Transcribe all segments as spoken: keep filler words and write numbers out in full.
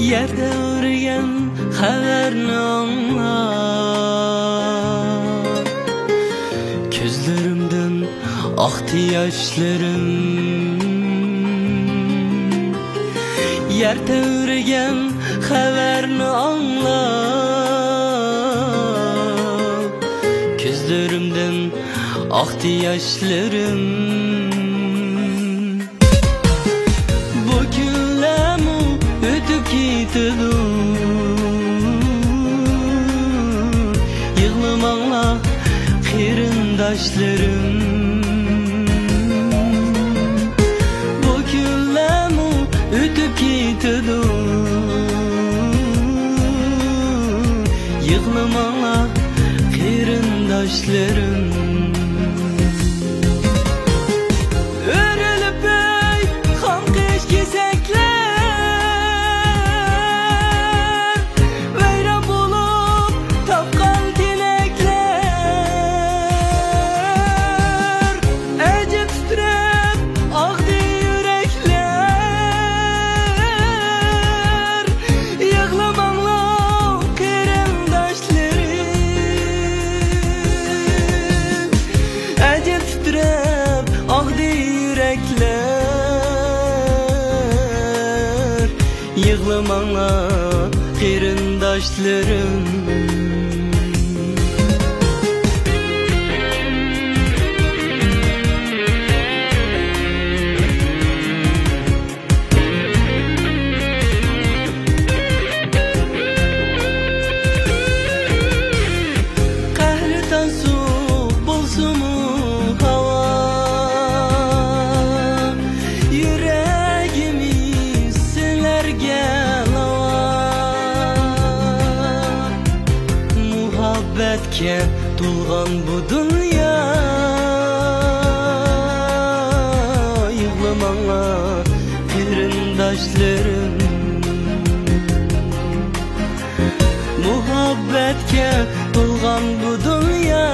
يەر تەۋرىگەن خەۋەرنى ئاڭلاپ، كۆزلىرىمدىن ئاقتى ياشلىرىم. يەر تەۋرىگەن خەۋەرنى ئاڭلاپ، كۆزلىرىمدىن ئاقتى ياشلىرىم. بۇ كۈنلەرمۇ ئۆتۈپ كېتىدۇ. يىغلىماڭلار، قېرىنداشلىرىم. بۇ كۈنلەرمۇ ئۆتۈپ كېتىدۇ. يىغلىماڭلار، قېرىنداشلىرىم. ئۆرۈلۈپ ئۆي، قاڭقىش كېسەكلەر، ۋەيران بولۇپ تاپقان تىلەكلەر، ئەجەب تىترەپ ئاغدى يۈرەكلەر. يىغلىماڭلار، قېرىنداشلىرىم. ئەجەب تىترەپ ئاغدى يۈرەكلەر. يىغلىماڭلار، قېرىنداشلىرىم. قەھرىتان سوغۇق بولسىمۇ ھاۋا، يۈرىكىمىز سىلەرگە لاۋا. مۇھەببەتكە تولغان بۇ دۇنيا. يىغلىماڭلار، قېرىنداشلىرىم. مۇھەببەتكە تولغان بۇ دۇنيا.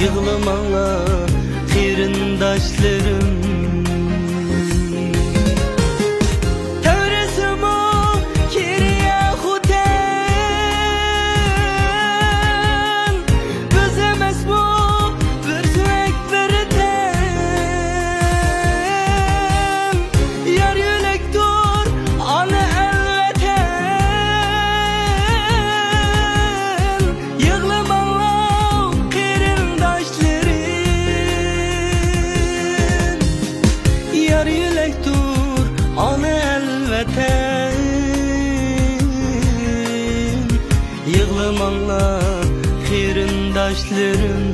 يىغلىماڭلار، قېرىنداشلىرىم. تەۋرىسىمۇ كېرىيە خوتەن، بىز ئەمەسمۇ بىر سۆيۈك بىر تەن. يار يۆلەكتۇر ئانا ئەل ۋەتەن. يىغلىماڭلار، قېرىنداشلىرىم. يار يۆلەكتۇر ئانا ئەل ۋەتەن. يىغلىماڭلار، قېرىنداشلىرىم.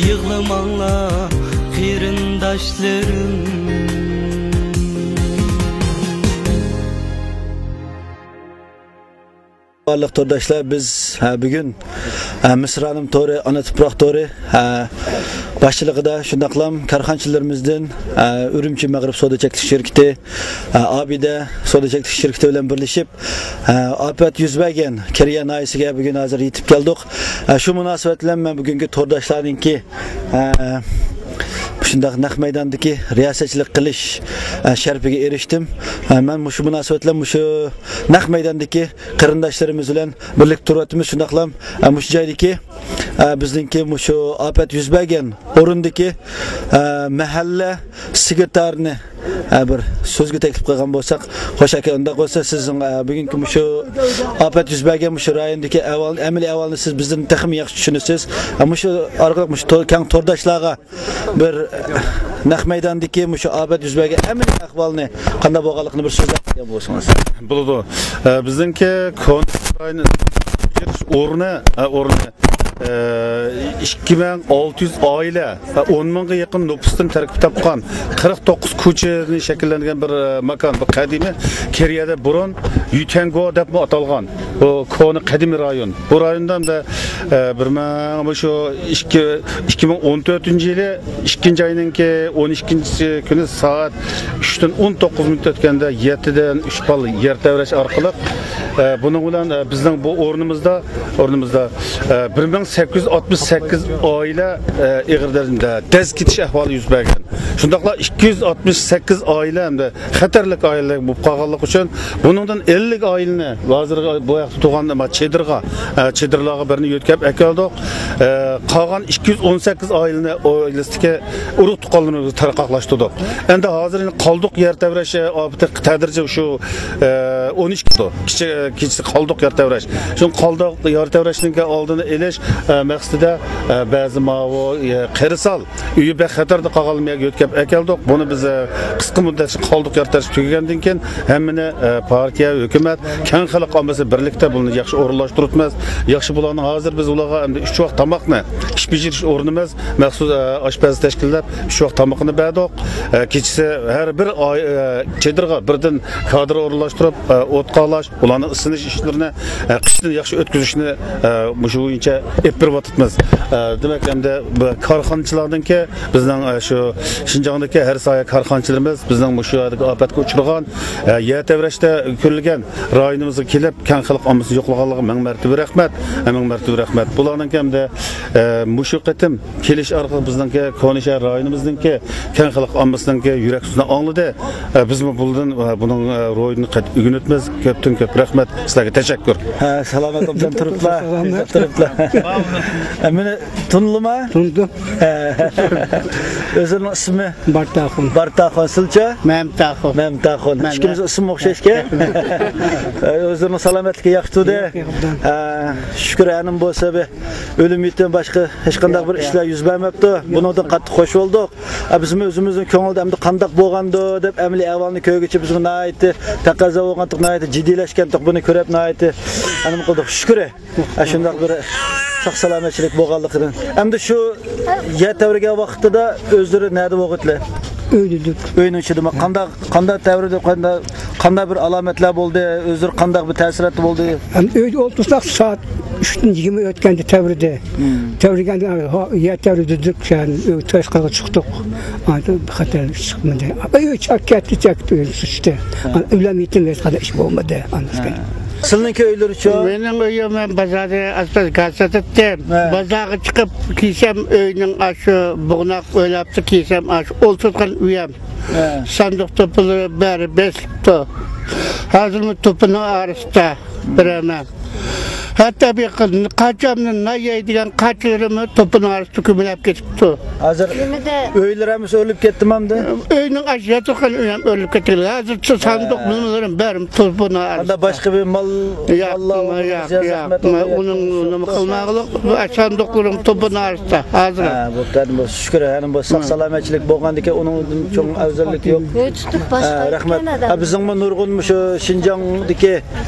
يىغلىماڭلار، قېرىنداشلىرىم. بارلىق تورداشلار، بىز، ھە، بۈگۈن، ھە، مىسرانىم تورى، ئانا تۇپراق تورى، ھە، باشچىلىقىدا شۇنداقلام كارخانىچىلىرىمىزدىن، ھە، ئۈرۈمچى مەغرىپ سودا چەكلىك شىركىتى، ھە، ئابىدە سودا چەكلىك شىركىتى بىلەن بىرلىشىپ، ھە، ئاپەت يۈز بەرگەن كېرىيە ناھىيەسىگە بۈگۈن ھازىر يېتىپ كەلدۇق. ھە، شۇ مۇناسىۋەت بىلەن مەن بۈگۈنكى تورداشلارنىڭكى، ھە، شۇنداق نەق مەيداندىكى رىياسەتچىلىك قىلىش، ھە، شەرىپىگە ئېرىشتىم. ھە، مەن مۇشۇ مۇناسىۋەت بىلەن مۇشۇ نەق مەيداندىكى قېرىنداشلىرىمىز بىلەن بىرلىكتە تۇرۇۋاتىمىز. شۇنداقلا، ئە، مۇشۇ جايدىكى، ئە، بىزنىڭكى مۇشۇ ئاپەت يۈز بەرگەن ئورۇندىكى، ئە، مەھەللە سېكرېتارىنى، ئە، بىر سۆزگە تەكلىپ قىلغان بولساق. خوش ئاكا، ئۇنداق بولسا سىزنىڭ، ئە، بۈگۈنكى مۇشۇ ئاپەت يۈز بەرگەن مۇشۇ رايوندىكى ئەھۋال، ئەمەلىي ئەھۋالنى سىز بىزدىن تېخىمۇ ياخشى چۈشىنىسىز. ئە، مۇشۇ ئارقىلىق مۇشۇ تور-، كەڭ تورداشلارغا بىر نەق مەيداندىكى مۇشۇ ئاپەت يۈز بەرگەن ئەمەلىي ئەھۋالنى قانداق بولغانلىقىنى بىر سۆزلەپ بەرگەن بولسىڭىز. بولىدۇ. ئە، بىزنىڭكى كونا رايون ئورنى، ئە، ئورنى، ئە، ئىككى مىڭ ئالتە يۈز ئائىلە، ئە، ئون مىڭغا يېقىن نوپۇستىن تەركىب تاپقان قىرىق توققۇز كوچىدىن شەكىللەنگەن بىر، ئە، ماكان. بۇ قەدىمىي كېرىيەدە بۇرۇن يۈتەنگو دەپمۇ ئاتالغان. بۇ كونا قەدىمىي رايون. بۇ رايوندا ئەمدى، ئە، بىر مىڭ، مۇشۇ ئىككى، ئىككى مىڭ ئون تۆتىنچى يىلى ئىككىنچى ئاينىڭكى ئون ئىككىنچى كۈنى سائەت ئۈچتىن ئون توققۇز مىنۇت ئۆتكەندە يەتتىدىن ئۈچ بال يەر تەۋرەش ئارقىلىق، ئە، بۇنىڭ بىلەن، ئە، بىزنىڭ بۇ ئورنىمىزدا، ئورنىمىزدا، ئە، بىر مىڭ سەككىز يۈز ئاتمىش سەككىز ئائىلە، ئە، ئېغىر دەرىجىدە دەز كېتىش ئەھۋالى يۈز بەرگەن. شۇنداقلا ئىككى يۈز ئاتمىش سەككىز ئائىلە ئەمدى خەتەرلىك ئائىلە بولۇپ قالغانلىقى ئۈچۈن، بۇنىڭدىن ئەللىك ئائىلىنى، ھازىر بۇ ياقتا تۇرغان، ما، چېدىرغا، ئە، چېدىرلارغا بىرنى يۆتكەپ ئەكەلدۇق. ئە، قالغان ئىككى يۈز ئون سەككىز ئائىلىنى ئائىلىسىدىكى ئۇرۇق تۇغقانلىرىمىزغا تارقاقلاشتۇردۇق. ئەمدى ھازىر قالدۇق يەر تەۋرەش، ئە، ئاپىتى تەدرىجىي شۇ، ئە، ئون ئىككى كېچە، كېچىسى قالدۇق يەر تەۋرەش. شۇ قالدۇق يەر تەۋرەشنىڭ ئالدىنى ئېلىش، ئە، مەقسىتىدە، ئە، بەزى ماۋۇ، ئە، قىرسال ئۆيى بەك خەتەردە قالغان يەرگە يۆتكەپ ئەكەلدۇق. بۇنى بىز، ئە، قىسقا مۇددەتلىك قالدۇق يەر تەۋرەش تۈگىگەندىن كېيىن ھەممىنى، ئە، پارتىيە، ھۆكۈمەت، كەڭ خەلق ئاممىسى بىرلىكتە بۇنى ياخشى ئورۇنلاشتۇرۇپمىز. ياخشى بۇلارنى ھازىر بىز ئۇلارغا ئەمدى ئۈچ ۋاق تاماقنى ئىش بېجىرىش ئورنىمىز، مەخسۇس، ئە، ئاشپەز تەشكىللەپ، ئۈچ ۋاق تامىقىنى بەردۇق. ئە، كېچىسى ھەر بىر ئاي-، ئە، چېدىرغا بىردىن كادىر ئورۇنلاشتۇرۇپ، ئە، ئوت قالاش، ئۇلارنىڭ ئىسسىنىش ئىشلىرىنى، ئە، قىشتىن ياخشى ئۆتكۈزۈشنى، ئە، مۇشۇ بويىچە ئېلىپ بېرىۋاتىمىز. ئە، دېمەك، ئەمدى بۇ كارخانىچىلاردىنكى، بىزنىڭ، ئە، شۇ شىنجاڭدىكى ھەر ساھە كارخانىچىلىرىمىز بىزنىڭ مۇشۇ يەردىكى ئاپەتكە ئۇچرىغان، ئە، يەر تەۋرەشتە كۆرۈلگەن رايونىمىزغا كېلىپ، كەڭ خەلق ئاممىسىنى يوقلىغانلىقىغا مىڭ مەرتىبە رەھمەت، مىڭ مەرتىبە رەھمەت. بۇلارنىڭكى ئەمدى، ئە، مۇشۇ قېتىم كېلىش ئارقىلىق بىزنىڭكى كونا شەھەر رايونىمىزنىڭكى كەڭ خەلق ئاممىسىنىڭكى يۈرەك سۆزىنى ئاڭلىدى. ئە، بىزمۇ بۇندىن، ئە، بۇنىڭ، ئە، روھىدىن قەتئىي ئۆگىنىۋاتىمىز. كۆپتىن كۆپ رەھمەت سىلەرگە، تەشەككۈر. ھە، سالامەت ئوبدان تۇرۇپلا. تۇرۇپلا. ئە، مېنى تونۇدۇڭما؟ تونۇدۇم. ھە. ئۆزىنىڭ ئىسمى؟ بارتاخۇن. بارتاخۇن، سىلچە؟ مەمتاخۇن. مەمتاخۇن. مەن ئىككىمىزنىڭ ئىسمى ئوخشاش ئىكەن. ئۆزلىرىنىڭ سالامەتلىكى ياخشى تۇردى. ياخشى، ياخشى. ئە، شۈكۈر، ئەنىم بولسا بىر ئۆلۈم يېتىم، باشقا ھېچقانداق بىر ئىشلار يۈز بەرمەپتۇ. بۇنىڭدىن قاتتىق خوش بولدۇق. ئە، بىزمۇ ئۆزىمىزنىڭ كۆڭلىدە ئەمدى قانداق بولغاندۇ دەپ ئەمەلىي ئەھۋالنى كۆرگۈچە بىزمۇ ناھايىتى تەقەززا بولغانتۇق، ناھايىتى جىددىيلەشكەنتۇق. بۇنى كۆرۈپ ناھايىتى ئەنىم قىلدۇق. شۈكۈر. ئە، شۇنداق بىر ساق سالامەتچىلىك بولغانلىقىدىن. ئەمدى شۇ يەر تەۋرىگەن ۋاقتىدا ئۆزلىرى نەدە بولغىتلى؟ ئۆيدە. ئۆينىڭ ئىچىدىمۇ؟ قانداق، قانداق تەۋرىدى، قانداق، قانداق بىر ئالامەتلەر بولدى؟ ئۆزلىرى قانداق بىر تەسىراتتا بولدى؟ ئەمدى ئۆيدە ئولتۇرساق، سائەت ئۈچتىن يىگىرمە ئۆتكەندە تەۋرىدى. تەۋرىگەندە، ھا، يەر تەۋرىدى دېدۇك، ئۆي تاشقىغا چىقتۇق. ئاندىن خەتەر چىقمىدى. ئۆي چاك كەتتى، چاك چۈشتى. ئۆلۈم يېتىم ھېچقانداق ئىش بولمىدى. سىلىنىڭكى ئۆيلىرىچۇ؟ مېنىڭ ئۆيۈم، مەن بازاردا ئاسپاز گاز ساتاتتىم. بازارغا چىقىپ كىيسەم، ئۆينىڭ ئاشۇ بۇغناق ئويلاپتۇ، كىيسەم ئاشۇ ئولتۇرغان ئۆيۈم. ساندۇق توپىلىرى بەرى بېسىپتۇ. ھازىرمۇ توپىنىڭ ئارىسىدا بېرەمەن. ھەتتا بىر قاچامنى نان يەيدىغان قاچىلىرىممۇ توپىنىڭ ئارىسىدا كۆمۈلۈپ كېتىپتۇ. ھازىر ئۆيلىرى ھەممىسى ئۆرۈلۈپ كەتتىمۇ ئەمدى؟ ئۆينىڭ ئاشۇ ياتىقىنى ئۆيۈم ئۆرۈلۈپ كەتكەن. ھازىرچە ساندۇق نېمىلىرىم بەرمۇ توپىنىڭ ئارىسىدا. ئانداق باشقا بىر مال، ياق، ماللار، ياق، ياق. ئۇنىڭ نېمە قىلماغلىق، بۇ ئاشۇ ساندۇقلىرىم توپىنىڭ ئارىسىدا ھازىر. ھە، بوپتۇ، بولسا شۈكۈر، ھەنە بۇ ساق سالامەتچىلىك بولغاندىكىن ئۇنىڭدىن چوڭ ئەۋزەللىك يوق. ئۆي تۇتۇپ باشقا، ھە، رەھمەت. ھە، بىزنىڭمۇ نۇرغۇن مۇشۇ شىنجاڭدىكى،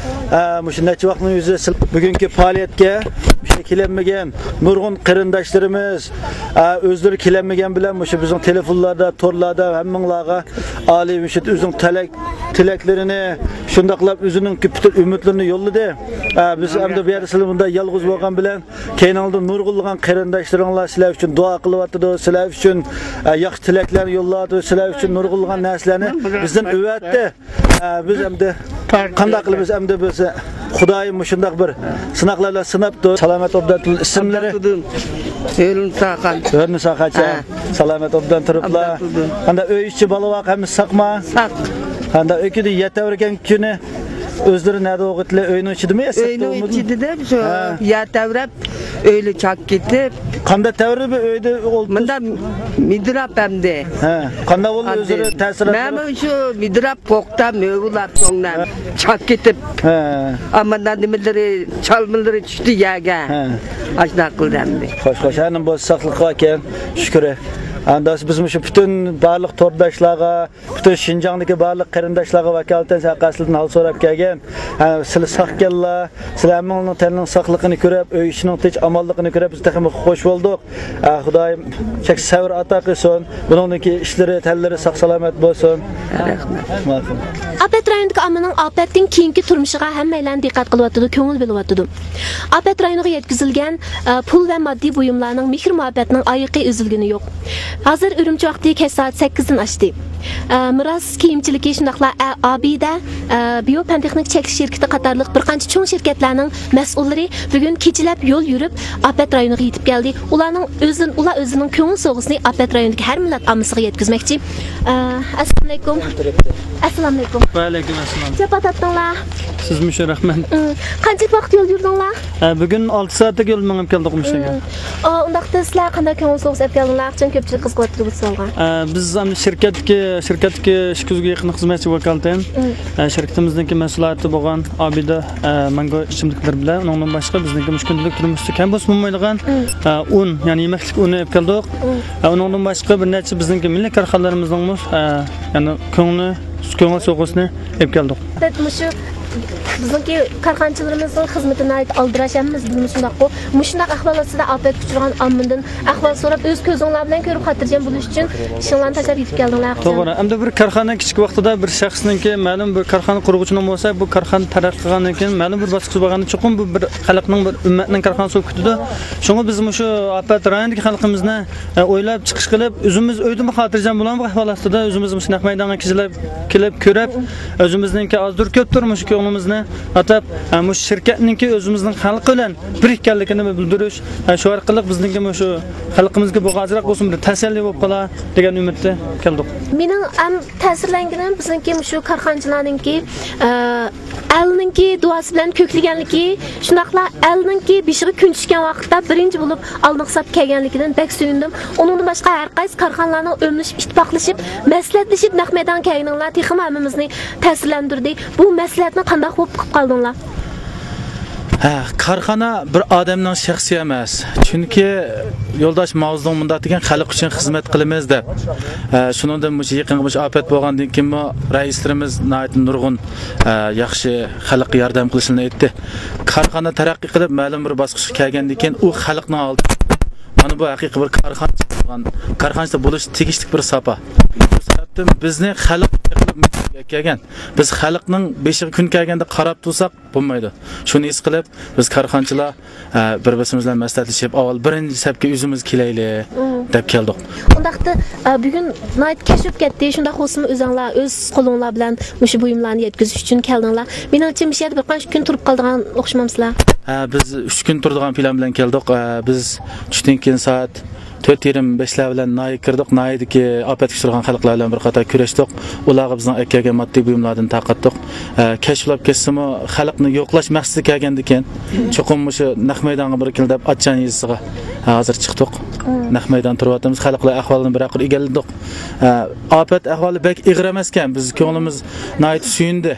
ھە، مۇشۇ نەچچە ۋاقىتنىڭ يۈزى سىل-، بۈگۈنكى پائالىيەتكە مۇشۇ كېلەلمىگەن نۇرغۇن قېرىنداشلىرىمىز، ھە، ئۆزلىرى كېلەلمىگەن بىلەن مۇشۇ بىزنىڭ تېلېفونلاردا، تورلاردا ھەممىڭلارغا ئالىي مۇشۇ ئۆزىنىڭ تىلەك، تىلەكلىرىنى، شۇنداقلا ئۆزىنىڭ پۈتۈن ئۈمىدلىرىنى يوللىدى. ھە، بىز ئەمدى بۇ يەردە سىلەر بۇنداق يالغۇز بولغان بىلەن كەينىڭلاردا نۇرغۇنلىغان قېرىنداشلىرىڭلار سىلەر ئۈچۈن دۇئا قىلىۋاتىدۇ، سىلەر ئۈچۈن، ئە، ياخشى تىلەكلەرنى يوللاۋاتىدۇ، سىلەر ئۈچۈن نۇرغۇنلىغان نەرسىلەرنى بىزدىن ئەۋەتتى. ئە، بىز ئەمدى قانداق قىلىمىز؟ ئەمدى بىز خۇدايىم مۇشۇنداق بىر سىناقلار بىلەن سىناپتۇ. سالامەت ئوبدان تۇرۇپ، ئىسىملىرى؟ ئابدۇتۇدۇن. ئۆرنى ساقان. ئۆرنى ساقانچە. ھە. سالامەت ئوبدان تۇرۇپلا. ئابدۇتۇدۇن. ئەمدى ئۆي ئىچى بالا ۋاق ھەممىسى ساقما؟ ساق. ئەمدى ئۆكىدە يەتەۋرىگەن كۈنى ئۆزلىرى نەدە بولغىتلى؟ ئۆينىڭ ئىچىدىمۇ يا سىرتتا بولمىدى؟ ئۆينىڭ ئىچىدە شۇ يەتەۋرەپ ئۆيلە چاك كېتىپ. قانداق تەۋرىدى بۇ ئۆيدە ئولتۇرۇپ؟ مۇندا مىدىراپ ئەمدى. ھە. قانداق بولدى ئۆزلىرى تەسىراتلىرى؟ مەنمۇ شۇ مىدىراپ قوقتا مۆۋىلار سوڭنام چاك كېتىپ. ھە. ئامما نېمىلىرى، چالمىلىرى چۈشتى يەرگە. ھە. ئاشۇنداق قىلدى ئەمدى. خوش، خوش. ھەنە بۇ ساقلىققا كەل. شۈكۈر. ئەمدى بىز مۇشۇ پۈتۈن بارلىق تورداشلارغا، پۈتۈن شىنجاڭدىكى بارلىق قېرىنداشلارغا ۋاكالىتەن سىلەر ھەققىدە سىلەردىن ھال سوراپ كەلگەن. ھە، سىلەر ساق كەللا، سىلەر ھەممىڭلارنىڭ تېنىنىڭ ساقلىقىنى كۆرۈپ، ئۆي ئىچىنىڭ تىنچ ئامانلىقىنى كۆرۈپ، بىز تېخىمۇ خۇش بولدۇق. ھە، خۇدايىم چەكسىز سەۋر ئاتا قىلسۇن. بۇنىڭدىن كېيىن ئىشلىرى، تەنلىرى ساق سالامەت بولسۇن. رەھمەت. ماقۇل. ئاپەت رايونىدىكى ئاممىنىڭ ئاپەتتىن كېيىنكى تۇرمۇشىغا ھەممەيلەن دىققەت قىلىۋاتىدۇ، كۆڭۈل بۆلۈۋاتىدۇ. ئاپەت رايونىغا يەتكۈزۈلگەن، ئە، پۇل ۋە ماددىي بۇيۇملارنىڭ مېھىر-مۇھەببەتنىڭ ئايىقى ئۈزۈلگىنى يوق. ھازىر ئۈرۈمچى ۋاقتى كەچ سائەت سەككىزدىن ئاشتى. ئە، مىراس كىيىمچىلىكى شۇنداقلا ئە-، ئابىدە، ئە، بىيو پەن تېخنىك چەكلىك شىركىتى قاتارلىق بىر قانچە چوڭ شىركەتلەرنىڭ مەسئۇللىرى بۈگۈن كېچىلەپ يول يۈرۈپ، ئاپەت رايونىغا يېتىپ كەلدى. ئۇلارنىڭ ئۆزىن-، ئۇلار ئۆزىنىڭ كۆڭۈل سوۋغىسىنى ئاپەت رايونىدىكى ھەر مىللەت ئاممىسىغا يەتكۈزمەكچى. ئە، ئەسسالامۇئەلەيكۇم. ئەسسالامۇئەلەيكۇم. ۋەئەلەيكۇم ئەسسالام. جاپا تارتتىڭلار. سىزمۇ شۇ، رەھمەت. ئم، قانچىلىك ۋاقىت يول يۈردۈڭلار؟ ئە، بۈگۈن ئالتە سائەتلىك يول مېڭىپ كەلدۇق مۇشۇ يەرگە. ئم، ئۇ، ئۇنداقتا سىلەر قانداق كۆڭۈل سوۋغىسى ئېلىپ كەلدىڭلار؟ چۈنكى كۆپچىلىك قىزىقىۋاتىدۇ بۇ سوئالغا. ئە، بىز ئەمدى شىركەتتىكى، شىركەتتىكى ئىككى يۈزگە يېقىن خىزمەتچى ۋاكالىتەن، ئم، ئە، شىركىتىمىزنىڭكى مەھسۇلاتى بولغان ئابىدە، ئە، مانگو ئىچىملىكلىرى بىلەن، ئۇنىڭدىن باشقا بىزنىڭكى مۇشۇ كۈندىلىك تۇرمۇشتا كەم بولسا بولمايدىغان، مم، ئە، ئۇن، يەنى يېمەكلىك ئۇنى ئېلىپ كەلدۇق. مم. ئە، ئۇنىڭدىن باشقا بىر نەچچە بىزنىڭكى مىللىي كارخانىلىرىمىزنىڭمۇ، ئە، يەنى كۆڭلى، كۆڭۈل سوۋغىسىنى ئېلىپ كەلدۇق. ئەلۋەتتە، مۇشۇ بىزنىڭكى كارخانىچىلىرىمىزنىڭ خىزمىتى ناھايىتى ئالدىراش، ھەممىمىز بىلىمىز شۇنداققۇ. مۇشۇنداق ئەھۋال ئاستىدا ئاپەتكە ئۇچرىغان ئاممىدىن ئەھۋال سوراپ، ئۆز كۆزۈڭلار بىلەن كۆرۈپ خاتىرجەم بولۇش ئۈچۈن ئىشىڭلارنى تاشلاپ يېتىپ كەلدىڭلار. توغرا. ئەمدى بىر كارخانا كىچىك ۋاقتىدا بىر شەخسنىڭكى، مەلۇم بىر كارخانا قۇرغۇچىنىڭ بولسا، بۇ كارخانا تەرەققىي قىلغاندىن كېيىن، مەلۇم بىر باسقۇچقا بارغاندا، چوقۇم بۇ بىر خەلقنىڭ، بىر ئۈممەتنىڭ كارخانىسى بولۇپ كېتىدۇ. شۇڭا بىز مۇشۇ ئاپەت رايونىدىكى خەلقىمىزنى، ئە، ئويلاپ چىقىش قىلىپ، ئۆزىمىز ئۆيدىمۇ خاتىرجەم بولامدۇ ئەھۋال ئاستىدا، ئۆزىمىز مۇشۇ نەق مەيدانغا كېلىپ، كېلىپ كۆرۈپ، ئۆزىمىزنىڭكى ئازدۇر كۆپتۇر مۇشۇ كۆڭلىمىزنى ئاتاپ، ئە، مۇشۇ شىركەتنىڭكى ئۆزىمىزنىڭ خەلقى بىلەن بىر ئىكەنلىكىنى بىلدۈرۈش، ئە، شۇ ئارقىلىق بىزنىڭكى مۇشۇ خەلقىمىزگە بۇ ئازراق بولسۇن بىر تەسەللى بولۇپ قالا دېگەن ئۈمىدتە كەلدۇق. مېنىڭ ئەڭ تەسىرلەنگىنىم بىزنىڭكى مۇشۇ كارخانىچىلارنىڭكى، ئە، ئەلنىڭكى دۇئاسى بىلەن كۆكلىگەنلىكى، شۇنداقلا ئەلنىڭكى بېشىغا كۈن چۈشكەن ۋاقىتتا بىرىنچى بولۇپ ئالدىنقى ساپتا كەلگەنلىكىدىن بەك سۆيۈندۈم. ئۇنىڭدىن باشقا ھەر قايسى كارخانىلارنىڭ ئۆملىشىپ، ئىتتىپاقلىشىپ، مەسلىھەتلىشىپ نەق مەيدانغا كەلگىنىڭلار تېخىمۇ ھەممىمىزنى تەسىرلەندۈردى. بۇ مەسلىھەتنى قانداق بولۇپ قىلىپ قالدىڭلار؟ ھە، كارخانا بىر ئادەمنىڭ شەخسى ئەمەس. چۈنكى يولداش ماۋزېدۇڭ مۇنداق دېگەن، خەلق ئۈچۈن خىزمەت قىلىمىز دەپ. ھە، شۇنىڭدىن مۇشۇ يېقىنقى مۇشۇ ئاپەت بولغاندىن كېيىنمۇ رەئىسلىرىمىز ناھايىتى نۇرغۇن، ھە، ياخشى خەلققە ياردەم قىلىشىنى ئېيتتى. كارخانا تەرەققىي قىلىپ، مەلۇم بىر باسقۇچقا كەلگەندىن كېيىن ئۇ خەلقنىڭ ئالدىدا، مانا بۇ ھەقىقىي بىر كارخانىچى بولغان، كارخانىچىدا بولۇش تېگىشلىك بىر ساپا. بۇ سەۋەبتىن بىزنى خەلق كەلگەن، بىز خەلقنىڭ بېشىغا كۈن كەلگەندە قاراپ تۇرساق بولمايدۇ. شۇنى ھېس قىلىپ، بىز كارخانىچىلار، ئە، بىر-بىرىمىز بىلەن مەسلىھەتلىشىپ، ئاۋۋال بىرىنچى سەپكە ئۆزىمىز كېلەيلى، مم، دەپ كەلدۇق. ئۇنداقتا، ئە، بۈگۈن ناھايىتى كەچ بولۇپ كەتتى. شۇنداق بولسىمۇ ئۆزۈڭلار ئۆز قولۇڭلار بىلەن مۇشۇ بۇيۇملارنى يەتكۈزۈش ئۈچۈن كەلدىڭلار. مېنىڭچە، مۇشۇ يەردە بىر قانچە كۈن تۇرۇپ قالىدىغان ئوخشىمامسىلەر؟ ھە، بىز ئۈچ كۈن تۇرىدىغان پىلان بىلەن كەلدۇق. ھە، بىز چۈشتىن كېيىن سائەت تۆت يېرىم، بەشلەر بىلەن ناھىيەگە كىردۇق. ناھىيەدىكى ئاپەتكە ئۇچرىغان خەلقلەر بىلەن بىر قاتار كۆرۈشتۇق. ئۇلارغا بىزنىڭ ئەكەلگەن ماددىي بۇيۇملاردىن تارقاتتۇق. ئە، كەچ بولاپ كەتسىمۇ، خەلقنى يوقلاش مەقسىتى كەلگەندىكىن، چوقۇم مۇشۇ نەق مەيدانغا بىر كېلىپ دەپ، ئاچان يېزىسىغا ھازىر چىقتۇق. مم. نەق مەيدان تۇرۇۋاتىمىز، خەلقلەر ئەھۋالىنى بىرەر قۇر ئىگىلىدۇق. ئە، ئاپەت ئەھۋالى بەك ئېغىر ئەمەسكەن، بىز كۆڭلىمىز ناھايىتى سۆيۈندى.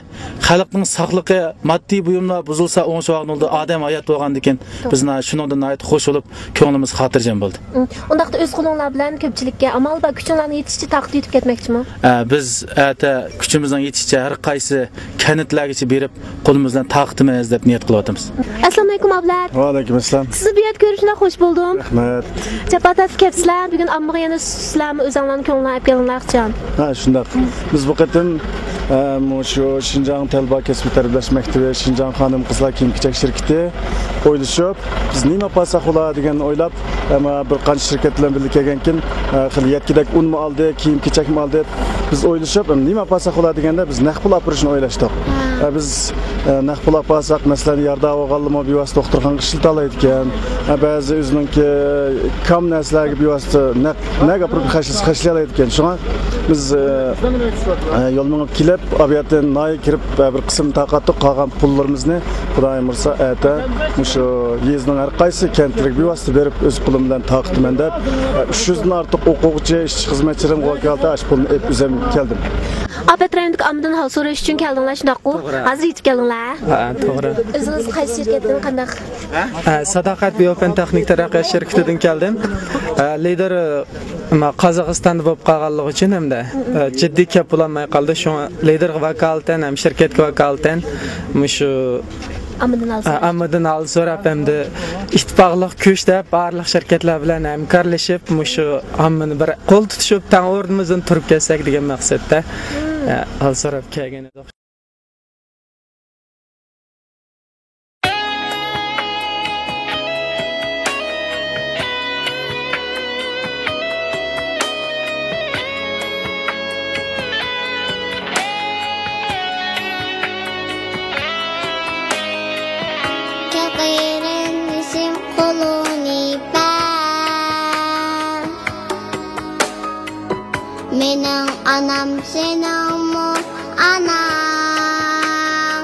خەلقنىڭ ساقلىقى، ماددىي بۇيۇملار بۇزۇلسا، ئوڭشىۋالغىنى بولىدۇ. ئادەم ھايات بولغاندىكىن، توغرا، بىز ناھايىتى، شۇنىڭدىن ناھايىتى خۇش بولۇپ، كۆڭلىمىز خاتىرجەم بولدى. ئۇم، ئۇنداقتا ئۆز قولۇڭلار بىلەن كۆپچىلىككە ئامال بار كۈچۈڭلارنىڭ يېتىشىچە تارقىتىۋېتىپ كەتمەكچىمۇ؟ ئە، بىز ئەتە كۈچىمىزنىڭ يېتىشىچە ھەر قايسى كەنتلەرگىچە بېرىپ، قولىمىز بىلەن تارقىتىمىز دەپ نىيەت قىلىۋاتىمىز. ئەسسالامۇئەلەيكۇم، ئابلەت. ۋەئەلەيكۇم ئەسسالام. سىزنى بۇ يەردە كۆرۈپ شۇنداق خۇش بولدۇم. رەھمەت. جاپا تارتىپ كەپسىلەر، بۈگۈن ئاممىغا يەنە سىلەرمۇ ئۆزۈڭلارنىڭ كۆڭلىنى ئېلىپ كەلدىڭلار ئىخچام. ھە، شۇنداق. بىز بۇ قېتىم، ئە، مۇشۇ شىنجاڭ تەلۋا كەسپىي تەربىيەلەش مەكتىۋى، شىنجاڭ خانىم قىزلار كىيىم-كېچەك شىركىتى ئويلىشىپ، بىز نېمە ئاپارساق بولا دېگەننى ئويلاپ، ئەمما بىر قانچە شىركەت بىلەن بىللە كەلگەنكىن، ئە، خېلى يەتكۈدەك ئۇنمۇ ئالدى، كىيىم-كېچەكمۇ ئالدى. بىز ئويلىشىپ، ئەمدى نېمە ئاپارساق بولا دېگەندە، بىز نەق پۇل ئاپىرىشنى ئويلاشتۇق. ھە. ئە، بىز، ئە، نەق پۇل ئاپارساق، مەسىلەن، ياردا بولغانلىرىمۇ بىۋاسىتە دوختۇرخانىغا ئىشلىتالايدىكەن. ئە، بەزى ئۆزىنىڭكى كام نەرسىلەرگە بىۋاسىتە نەق، نەگە ئاپىرىپ خەجلىسە خەجلىيەلەيدىكەن. شۇڭا بىز، ئە، ئە، يول مېڭىپ كېلىپ، ئابىياتتىن ناھىيەگە كىرىپ، ئە، بىر قىسىم تارقاتتۇق. قالغان پۇللىرىمىزنى، خۇدايىم بۇيرۇسا، ئەتە مۇشۇ يېزىنىڭ ھەر قايسى كەنتلىرىگە بىۋاسىتە بېرىپ، ئۆز پۇلۇم بىلەن تارقىتىمەن دەپ، ئە، ئۈچ يۈزدىن ئارتۇق ئوقۇغۇچى، ئىشچى-خىزمەتچىلىرىمگە ۋاكالىتەن ئاشۇ پۇلنى ئېلىپ ئۆزۈم كەلدىم. ئاپەت رايونىدىكى ئاممىدىن ھال سوراش ئۈچۈن كەلدىڭلار، شۇنداققۇ؟ ھازىر يېتىپ كەلدىڭلار؟ ھە، توغرا. ئۆزىڭىز قايسى شىركەتتىن، قانداق؟ ھە، ساداقەت بىيوپەن تېخنىك تەرەققىيات شىركىتىدىن كەلدىم. ھە، لىدېر، ئە، قازاقىستاندا بولۇپ قالغانلىقى ئۈچۈن ھەمدە، ئە، جىددىي كەپ بولالماي قالدى. شۇڭا لىدېرغا ۋاكالىتەن ھەم شىركەتكە ۋاكالىتەن مۇشۇ، ئاممىدىن ھال ئە، سوراپ. ئاممىدىن ھال سوراپ ھەمدە ئىتتىپاقلىق كۈچ دەپ بارلىق شىركەتلەر بىلەن ھەمكارلىشىپ مۇشۇ ئاممىنى بىر قول تۇتۇشۇپ تەڭ ئورنىمىزدىن تۇرۇپ كەتسەك دېگەن مەقسەتتە، ئە، ھال سوراپ كەلگەن ئىدۇق. كەل قېرىندىشىم، قولۇڭنى بەر. مېنىڭ ئانام سېنىڭمۇ ئاناڭ.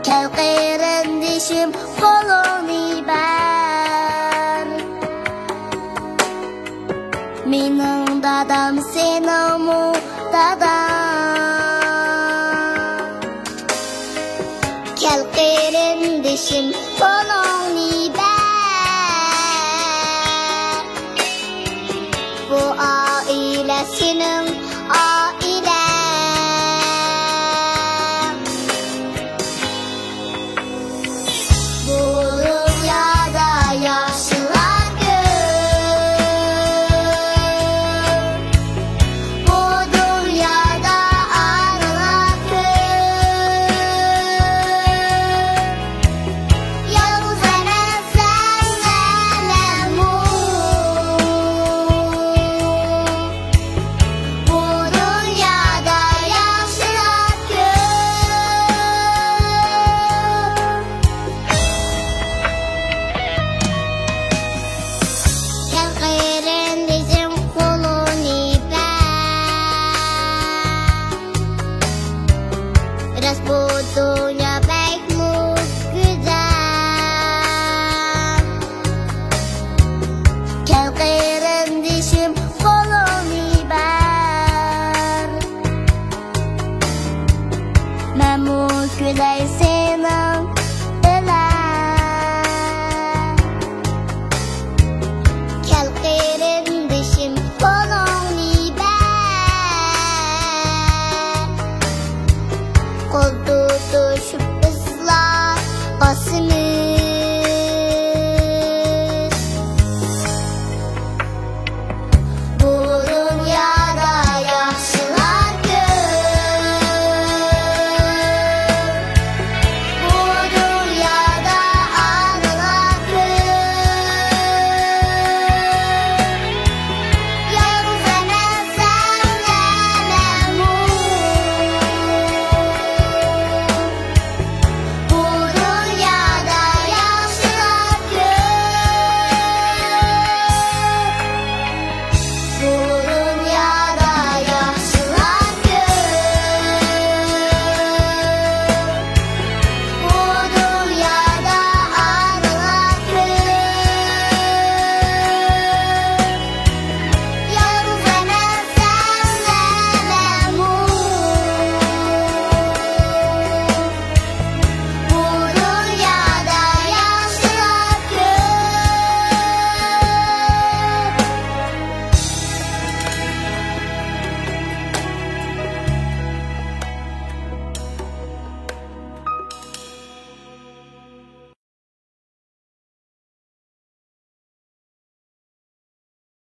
كەل قېرىندىشىم، قولۇڭنى بەر. مېنىڭ دادام سېنىڭمۇ داداڭ. كەل قېرىندىشىم، قولۇڭنى بەر. بۇ ئائىلە سېنىڭ